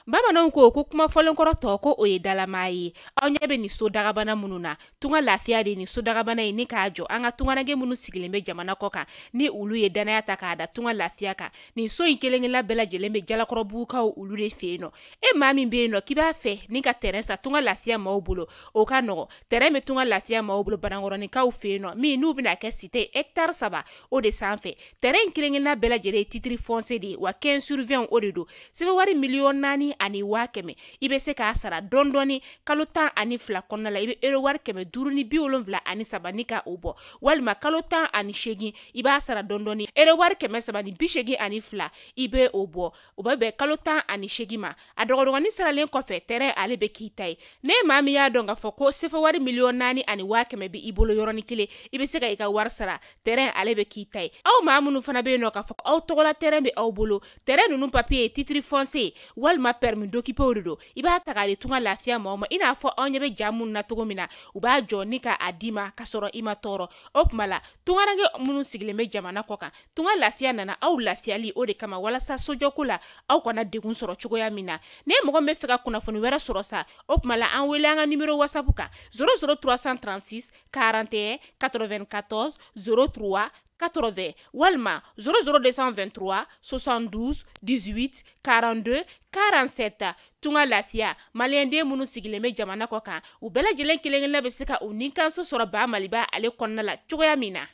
Bamananw ko ko kuma fɔlenkɔrɔ tɔ ko o ye dalamaa ye. Aw ɲɛ bɛ nin so dagabana minnu na, tunga lafiya de nin so dagabana ye ni k'a jɔ an ka tungaranke minnu sigilen bɛ jamana kɔ kan, ni olu ye danaya ta k'a da tunga lafiya kan. Nin so in kelen-kelenna bɛɛ lajɛlen bɛ Jalakɔrɔbugukaw olu de fɛ yen nɔ. E maa min bɛ yen nɔ k'i b'a fɛ ni ka terrain san tunga lafiya maaw bolo, o ka nɔgɔ. Terrain bɛ tunga lafiya maaw bolo Banankɔrɔninkaw fɛ yen nɔ, min n'u bɛna kɛ cité hectare 3 o de sanfɛ. Terrain in kelen-kelenna bɛɛ lajɛlen ye titre foncier de ye, wa 15 sur 20 o de don. Sɛbɛn wari 4,100,000 i bɛ se k'a sara dɔɔni dɔɔni kalo 12 kɔnɔna la. I bɛ euro wari 573 ni ka o bɔ, walima kalo 18 i b'a sara dɔɔni dɔɔni euro wari 382 i bɛ o bɔ. O bɛ bɛn kalo 18 ma. A dɔgɔdɔgɔnin saralen kɔfɛ, terrain ale bɛ k'i ta ye. Ne maa min y'a dɔn k'a fɔ ko sefa wari 4,100,000 bɛ i bolo yɔrɔnin kelen, i bɛ se ka i ka wari sara, terrain ale bɛ k'i ta ye. Aw maa minnu fana bɛ yen nɔ k'a fɔ aw tɔgɔla terrain bɛ aw bolo, terrain ninnu papier ye titre foncier walima permis d'occuper de don, i b'a ta k'a di tunga lafiya maaw ma. I n'a fɔ anw ɲɛ bɛ ja minnu na cogo min na, u b'a jɔ ni k'a d'i ma k'a sɔrɔ i ma tɔɔrɔ. O tuma la tungaranke minnu sigilen bɛ jamana kɔ kan, tunga lafiya nana aw lafiyali o de kama, walasa sojɔko la aw kana degun sɔrɔ cogoya min na. Ne mɔgɔ min bɛ fɛ ka kunnafoni wɛrɛ sɔrɔ sa, o tuma la an wele an ka numéro WhatsApp kan 00 336 41 94 03 80 walima 00 223 72 18 42 47. Tunga lafiya maliyɛnden minnu sigilen bɛ jamana kɔ kan, u bɛɛ lajɛlen kelen-kelenna bɛ se ka u nikanso sɔrɔ Ba Maliba ale kɔnɔna la cogoya min na.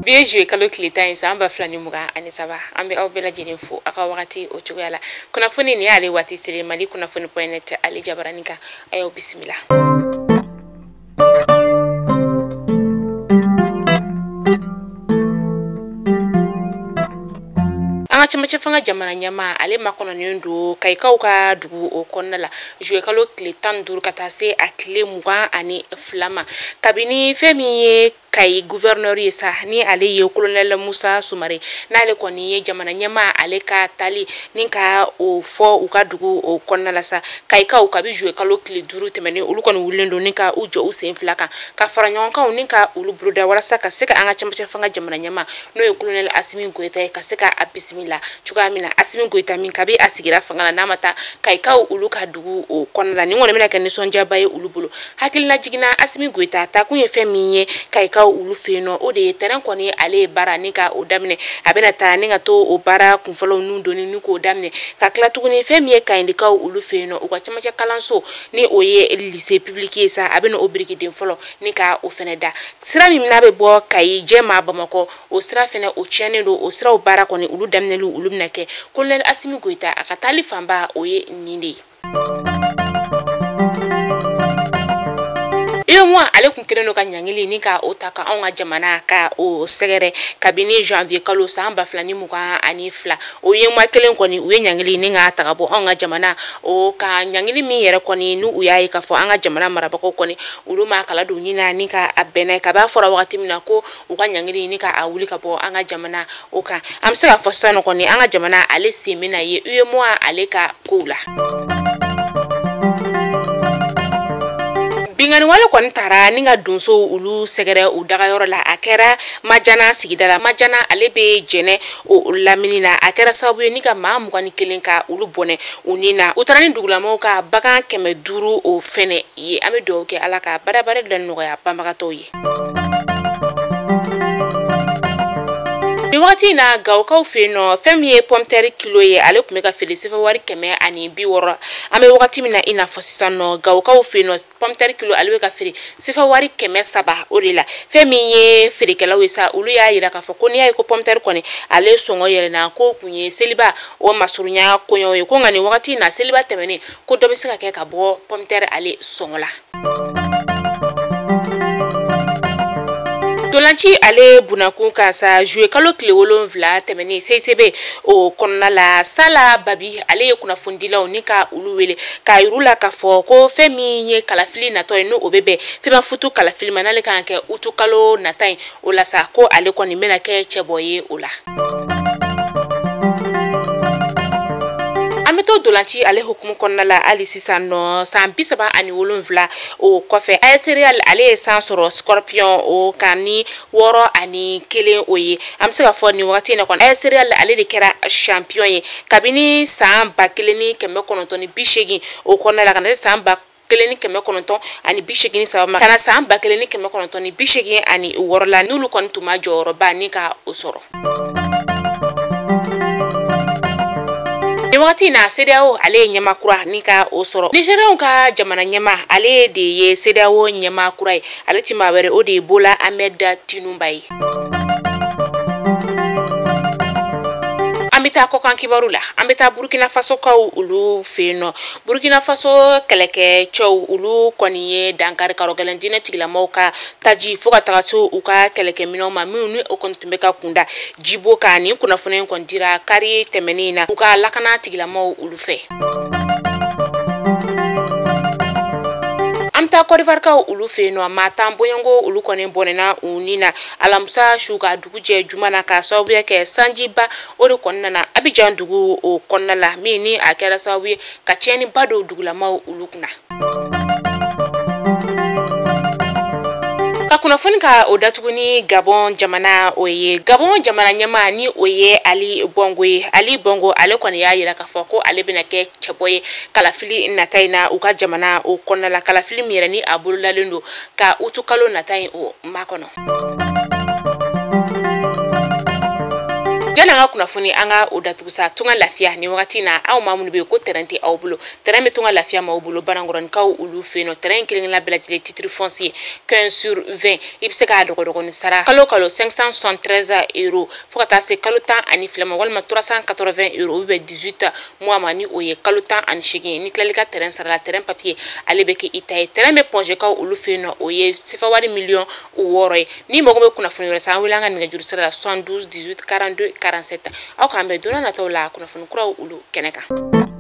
Bi ye juillet kalo tile 10 ye san 2023. An bɛ aw bɛɛ lajɛlen fo aw ka wagati o cogoya la. Kunnafoni nin y'ale waati selen Mali kunnafoni point net ale jabaranin kan. A y'aw bisimila. An ka cɛmancɛ fanga jamana ɲɛmaa ale makɔnɔnen don Kayikaw ka dugu o kɔnɔna la juillet kalo tile 15 ka taa se a tile 22 ma. Kabini fɛn min ye Kayi gouverneur ye sa, ni ale ye colonel Musa Sumare, n'ale kɔni ye jamana ɲɛmaa ale ka tali ni ka o fɔ u ka dugu o kɔnɔna la sa. Kayikaw kabi juillet kalo tile 5 tɛmɛnen, olu kɔni wulilen don ni ka u jɔ u sen fila kan ka fara ɲɔgɔn kan ni ka olu boloda walasa ka se ka an ka cɛmancɛ fanga jamana ɲɛmaa n'o ye colonel Asimi Goyita ye ka se ka a bisimila cogoya min na. Asimi Goyita min kabi a sigira fanga la n'a ma taa Kayikaw olu ka dugu o kɔnɔna la, nin kɔni bɛna kɛ nisɔndiyaba ye olu bolo. Hakilina jiginna Asimi Goyita taakun ye fɛn min ye Kayikaw olu fɛ yen nɔ, o de ye terrain kɔni ale ye baara ni ka o daminɛ. A bɛna taa ni ka to o baara kunfɔlɔw nun donni ni k'o daminɛ ka tila tuguni fɛn min ye Kayindikaw olu fɛ yen nɔ, u ka cɛmancɛ kalanso ni o ye lycée public ye sa, a bɛna o birikiden fɔlɔ ni ka o fɛnɛ da. Sira min n'a bɛ bɔ Kayi Jɛma Bamakɔ, o sira fɛnɛ o tiɲɛnen don, o siraw baara kɔni olu daminɛli olu bɛna kɛ. Colonel Asimi Goyita a ka taali fanba o ye nin de ye. UEMOA ale kun kelen don ka ɲangili ni ka o ta ka anw ka jamana ka o sɛgɛrɛ kabini janvier kalo san 2022. O UEMOA kelen kɔni u ye ɲangili ni ka ta ka bɔ anw ka jamana o ka ɲangili min yɛrɛ kɔni n'u y'a ye k'a fɔ an ka jamana marabagaw kɔni olu ma kala don ɲin na ni ka a bɛnna ye. Kab'a fɔra wagati min na ko u ka ɲangili ni ka a wuli ka bɔ an ka jamana o kan, an bɛ se k'a fɔ sisan nɔ kɔni an ka jamana ale sen bɛna ye UEMOA ale ka kow la. Binkanni wale kɔni taara ni ka donsow olu sɛgɛrɛ u dagayɔrɔ la. A kɛra Majana sigida la. Majana ale bɛ Jɛnɛ o lamini na. A kɛra sababu ye ni ka maa 21 ka olu bɔnɛ u ni na. U taara ni dugulamaw ka bagan 500 o fɛnɛ ye. An bɛ dugawu kɛ Ala ka badabada da nɔgɔya banbagatɔw ye. Nin wagati in na Gawokaw fɛ yen nɔ, fɛn min ye pomme de terre kilo ye, ale tun bɛ ka feere sefa wari 160. An bɛ wagati min na i n'a fɔ sisan nɔ, Gawokaw fɛ yen nɔ pomme de terre kilo ale bɛ ka feere sefa wari 300 o de la. Fɛn min ye feerekɛlaw ye sa, olu y'a yira k'a fɔ ko n'i y'a ye ko pomme de terre kɔni ale sɔngɔ yɛlɛnna, k'o kun ye seliba o masurunya kɔɲɔ ye, ko nka nin wagati in na seliba tɛmɛnen ko dɔ bɛ se ka kɛ ka bɔ pomme de terre ale sɔngɔ la. Ntolanci ale bunakun kan sa, juillet kalo tile 7 tɛmɛnen CICB o kɔnɔna la, Sala Babi ale ye kunnafonidilaw ni ka olu wele k'a yir'u la k'a fɔ ko fɛn min ye kalafili natɔ ye n'o bɛ bɛn FEMAFOOT kalafili ma, n'ale kan ka kɛ utu kalo nata ye, o la sa ko ale kɔni bɛna kɛ cɛbɔ ye o la. An bɛ to ntolanci ale hukumu kɔnɔna la hali sisan nɔ san 37 o kɔfɛ AS Real ale ye san sɔrɔ Scorpion o kan ni 6-1 o ye. An bɛ se ka fɔ nin wagati in na kɔni AS Real ale de kɛra champion ye kabini san 1980 o kɔnɔna la ka na se san 1983 ma ka na san 1986 la n'olu kɔni tun ma jɔyɔrɔba ni ka o sɔrɔ. Nin wagati in na CEDEAO ale ye ɲɛmaa kura ni ka o sɔrɔ. Nigériens ka jamana ɲɛmaa ale de ye CEDEAO ɲɛmaa kura ye, ale ti maa wɛrɛ o de ye Bola Ahmed Tinubu ye. An bɛ taa kɔkan kibaru la, an bɛ taa Burkina Faso kaw olu fɛ yen nɔ. Burkina Faso kɛlɛkɛcɛw olu kɔni ye dankari karɔgɛlɛn diinɛ tigilamɔgɔw ka taji fo ka taga se u ka kɛlɛkɛminɛnw ma minnu ni o kɔni tun bɛ ka kunda jibo kan. Nin kunnafoni in kɔni dira kari tɛmɛnen in na u ka lakana tigilamɔgɔw olu fɛ. An bɛ taa Côte d'Ivoire kaw olu fɛ yen nɔ, maa 10 bɔɲɔgɔnko olu kɔni bɔnɛna u ni na alamisa su ka dugu jɛ juma na k'a sababuya kɛ sanjiba o de kɔni nana Abidjan dugu o kɔnɔna la min ni a kɛra sababu ye ka tiɲɛniba don dugulamaw olu kunna. Ka kunnafoni ka o datugu ni Gabon jamana o ye. Gabon jamana ɲɛmaa ni o ye Ali Bongo ye. Ali Bongo ale kɔni y'a yira k'a fɔ ko ale bɛna kɛ cɛbɔ ye kalafili nata in na u ka jamana o kɔnɔna la, kalafili min yɛrɛ ni a bololalen don ka utukalo nata in o makɔnɔ. Yanni an ka kunnafoni an ka o datugu sa, Tunga Lafiya nin wagati na aw maa minnu bɛ yen ko terrain tɛ aw bolo, terrain bɛ Tunga Lafiya maaw bolo Banankɔrɔnikaw olu fɛ yen nɔ. Terrain kelen-kelenna bɛɛ lajɛlen titre foncier 15/20 i bɛ se k'a dɔgɔdɔgɔnin sara kalo kalo 573 euros fo ka taa se kalo 12 ma walima 380 euros o bɛ bɛn 18 mois ma ni o ye kalo 18. Ni tilali ka terrain sara la, terrain papier ale bɛ kɛ i ta ye. Terrain bɛ Pɔnzekaw olu fɛ yen nɔ, o ye sefa wari miliyɔn 6 ye. Ni mago bɛ kunnafoni wɛrɛ sa, an wele an ka nɛgɛjuru sira la 72 18 42 47. Aw k'an bɛn don nataw la kunnafoni kuraw olu kɛnɛ kan.